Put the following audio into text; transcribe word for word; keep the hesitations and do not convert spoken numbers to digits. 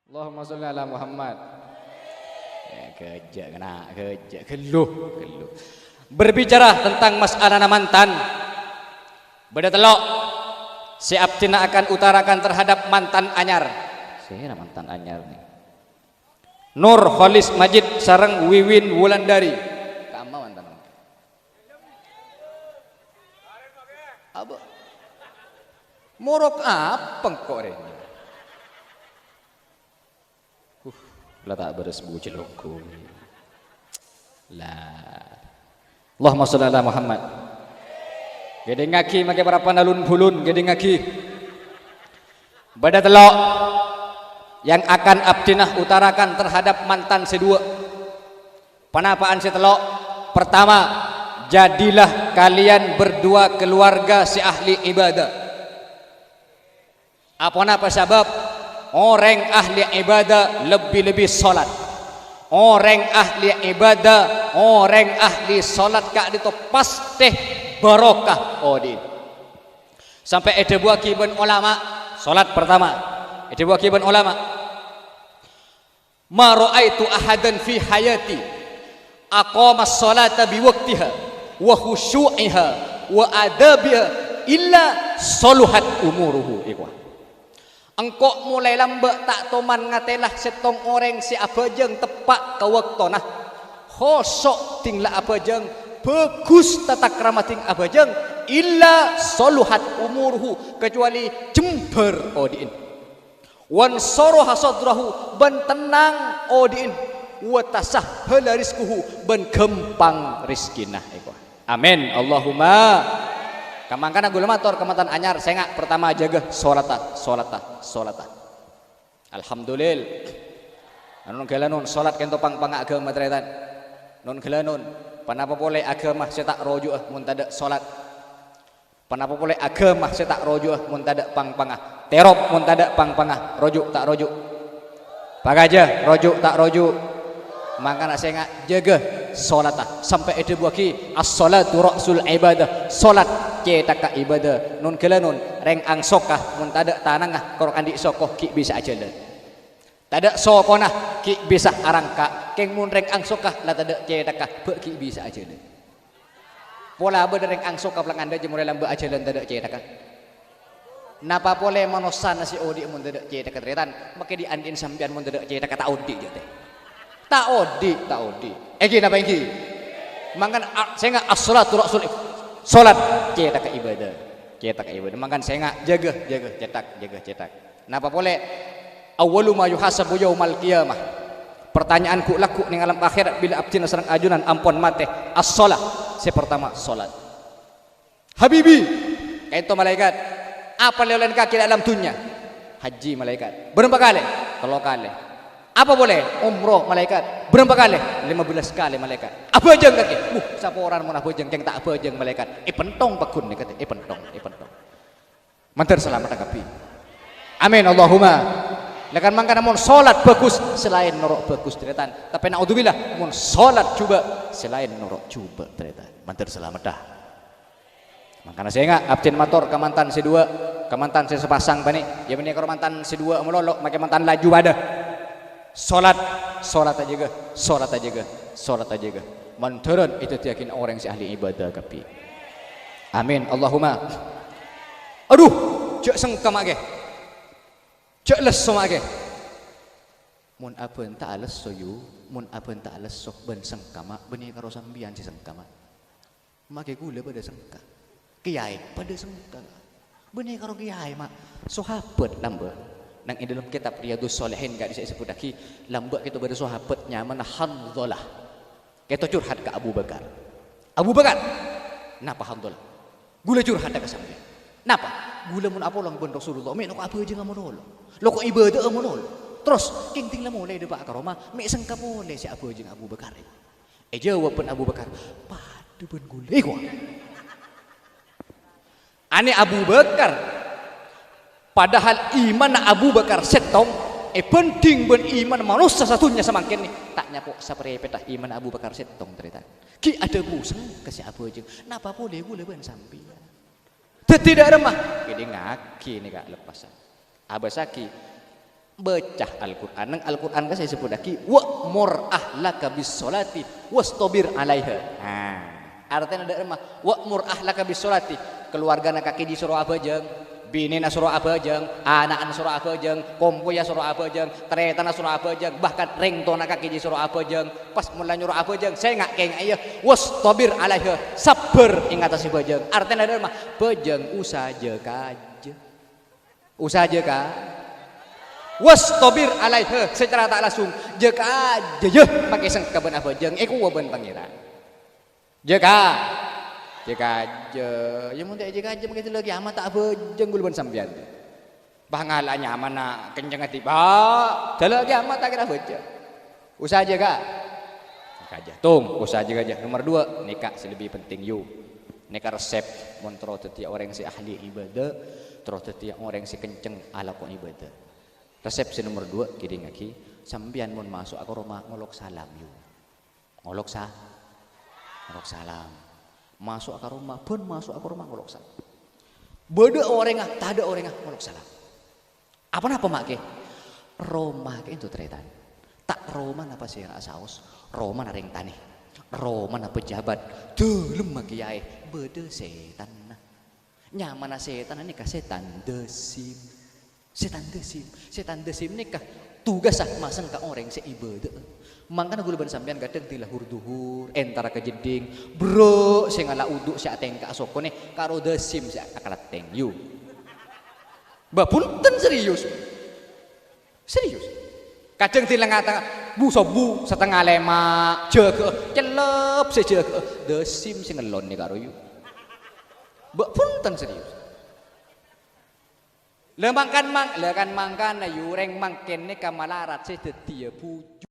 Allahumma sholli ala Muhammad. Eh, gejek kena, gejek. Gelu, gelu. Berbicara tentang masalana mantan, bâdâ tello' sè abdhina akan utarakan terhadap mantan anyar. Sèra mantan anyar, nè? Nur Kholis Majid sareng Wiwin Wulandari. Ka'amma mantan. Apa? Morok apa engko' rè? Huh, la ta' bârâs bujâ longko. La. Allahumma sholli ala Muhammad. Ghâdhingngaghi makè para panalun bulun, ghâdhingngaghi. Bâdâ tello' yang akan abdhina utarakan terhadap mantan sè duwâ'. Panapa'an sè tello'? Pertama, jadilah kalian berdua keluarga sè ahli ibadah. Aponapa sabâb? Orèng ahli ibadah lebbi-lebbi sholat. Orèng ahli ibadah, orèng ahli sholat ka'dinto pastè barokah odi'na. Sampè' èdhâbuwâghi bân ulama, sholat pertama. Èdhâbuwâghi bân ulama. "Ma ra'aitu ahadan fi hayati aqama sholata bi waqtiha wa khusyu'iha wa adabiha illa shaluhat umuruhu." Iku. Engko' molaè lambâ' ta' toman ngatèla sèttong orèng sè abhâjâng teppa' ka bâktona. Khosyo' ding la abhâjâng, bhâghus tatakrama ding abhâjâng, illa shaluhat umuruhu, kecuali jembhâr odi'na. "Wan sharaha shadrahu," bân tennang odi'na, "wa tasahhala rizquhu," bân ghâmpang rejhekkèna. Eko. Amin. Allahumma. Kamangkana ghulâ mator ka mantan anyar, sènga' pertama jâgâ sholata, sholata, sholata. Alhamdulillah. Anu ghâlânon sholat kento pang-panga aghâma, tarètan. Non ghâlânon, ponapa polè aghâma sè ta' roju'â mon tadâ' sholat? Ponapa polè aghâma sè ta' roju'â mon tadâ' pang-panga? Terop mon tadâ' pang-panga, roju' ta' roju'? Pakajâ, roju' ta' roju'? Mangkana sènga' jâgâ sholata. Sampè' èdhâbuwâghi, "As-sholatu ra'sul ibadah." Sholat cèthagghâ ibadah. Non ghâlânon, rèng angsoka mon tadâ' tanangnga kor andi' soko ghi' bisa ajhâlân. Tadâ' sokona ghi' bisa arangka', kèng mon rèng angsoka la tadâ' cèthagghâ, bâ' ghi' bisa ajhâlân. Pola bâdâ rèng angsoka palangandhâ jâ' molaè lambâ' ajhâlân tadâ' cèthagghâ. Napa polè manossana sè odi' mon tadâ' cèthagghâ, tarètan? Makè dhi'-andhi'en sampèyan mon tadâ' cèthagghâ ta' odi' jâ' tè. Ta' odi', ta' odi'. Èngghi napa èngghi? Mangkana a-, sènga' as-sholatu ra'sul i-, sholat cèthagghâ ibadah. Cèthagghâ ibadah. Mangkana sènga' jâgâ, jâgâ cèthak, jâgâ cèthak. Napa polè? "Awwalu ma yuhasabu yaumal qiyamah." Pertanyaan ghu'-lagghu' neng alam akhèrat bilâ abdhina sareng ajunan ampon matè. As-sholah. Sè pertama, sholat. "Habibi," ka'dinto malaèkat, "apa lè-olèna kakè dâ' alam dhunnya?" "Hajji," malaèkat. "Bârâmpa kalè?" "Tello kalè." "Apa polè?" "Umroh," malaèkat. "Bârâmpa kalè?" "Lèma bellâs kalè," malaèkat. "Abhâjâng kakè?" "Wuh, saporana mon abhâjâng, kèng ta' abhâjâng," malaèkat. Èpèntong pagghun nèka, èpèntong, èpèntong. Mandhâr salameddhâ kabbhi. Amin, Allahumma. Lah kan mangkana mon sholat bhâghus, sè laèn noro' bhâghus, tarètan. Tapè naudzubillah, mon sholat jhubâ', sè laèn noro' jhubâ', tarètan. Mandhâr salameddhâ. Mangkana sènga' abdhina mator ka mantan sè duwâ', ka mantan sè sapasang bânnè, ya bânnè karo mantan sè duwâ' malolo, makè mantan laju padâ. Sholat, sholat ajâgâ, sholat ajâgâ, sholat ajâgâ. Mandhârân èdhâddhiyâghin orèng sè ahli ibadah kabbhi. Amin. Allahumma. Adhu, jhâ' sengka ma' kè. Jhâ' lesso ma' kè. Mon abhânta lesso, yu, mon abhânta lesso bân sengka ma', bânnè karo sampèyan sè sengka ma'. Makè ghulâ padâ sengka. Kèyaè padâ sengka. Bânnè karo kèyaè, ma'. Sahabat lambâ'. Neng è dâlem kètab Riyadhus Shalihin ka'dissa' èsebbhuttaghi, lambâ' kèto bâdâ sahabat nyamana Handhalah. Kèto curhat ka Abu Bakar. "Abu Bakar, napa Handhalah? Ghulâ curhadhâ ka sampèyan. Napa? Ghulâ mon apolong bân Rasulullah, mè' loko abhâjânga malolo. Loko ibâdâ'â malolo. Terros, kèng ding la molaè dâpa' ka roma, mè' sengka polè sè abhâjâng Abu Bakar." Èjâwâb bân Abu Bakar, "Padâ bân ghulâ," èkowa. Anè Abu Bakar. Padahal imanna Abu Bakar sèttong, èbhândhing bân imanna manossa sadhunnya samangkèn nè, ta' nyapo' saparèpètta imanna Abu Bakar sèttong, tarètan. Ghi' adhâbu sengka sè abhâjâng, "Napa polè ghulâ bân sampèyan?" Dhâddhi dâ' remma, kèdhingngaghi nèka leppasân. Abâssaghi, Bâca Al-Qur'an. Neng Al-Qur'an kan sè èsebbhuttaghi, "Wa'mur ahlaka bis-sholati wastabir 'alaiha." Nah, artèna dhâ' remma, "Wa'mur ahlaka bis-sholati." Kalowarghâna kakè jiyâ soro abhâjâng, binèna soro abhâjâng, ana'na soro abhâjâng, kompoyya soro abhâjâng, tarètanna soro abhâjâng, bahkan rèng towana kakè jiyâ soro abhâjâng. Pas mon la nyoro abhâjâng, sènga', kèngaè, yâ. "Wastabir 'alaiha," sabbhâr è ngattassè bhâjâng. Artèna dhâ' remma, bhâjâng usaha jâ-kajâ. Usaha jâ-ka-, "Wastabir 'alaiha," sacara ta' langsung, jâ-kajâ, yâ, makè sengka bân abhâjâng, èkowa bân Pangèran. Jâ-ka-, jâ-kajâ. Yâ, mon ta' jâ-kajâ, makè dâlâ kèyamat ta' abhâjâng ghulâ bân sampèyan. Bâ ngala' nyamana kenceng adi, bâ, dâlâ kèyamat ta' kèra abhâjâng. Usaha jâ-ka-, jâ-kajâ. Tong, usaha jâ-kajâ. Nomer dua, nèka sè lebbi penting, yu. Nèka resep, mon terro dhâddhiyâ orèng sè ahli ibadah, terro dhâddhiyâ orèng sè kenceng alako ibadah. Resep sè nomer dua, kèdingngaghi, sampèyan mon maso'a ka roma ngolok salam, yu. Ngolok sa-, ngolok salam. Maso'a ka roma, bân maso'a ka roma ngolok salam. Bâdâ orèngnga, tadâ' orèngnga, ngolok salam. Apa-napa, ma' kè? Roma kè ènto tarètan. Ta' romana pasèra'a saos, romana rèng tanè, romana pejabat, dâlemma kèyaè, bâdâ sètanna. Nyamana sètanna nèka sètan dâsim. Sètan dâsim. Sètan dâsim nèka tugassa masengka orèng sè ibâdâ'â. Mangkana ghulâ bân sampèyan kadhâng dâlâ hur-dhuhur, entara ka jeddhing, bru' sè ngala' udhu sè atèngka'a sokonè karo dâsim sè akalettèng, yu. Bâ, bhunten, serius. Serius. Kadhâng dâlâ ngata, bu-sobu, satengnga lèma', jâgâ'â, cellep sè jâgâ'â, dâsim sè ngellonè karo, yu. Bâ, bhunten, serius. La mangkan mang-, la kan mangkana, yu, rèng mangkèn nèka malarat sè dhâddhiyâ bhuju'.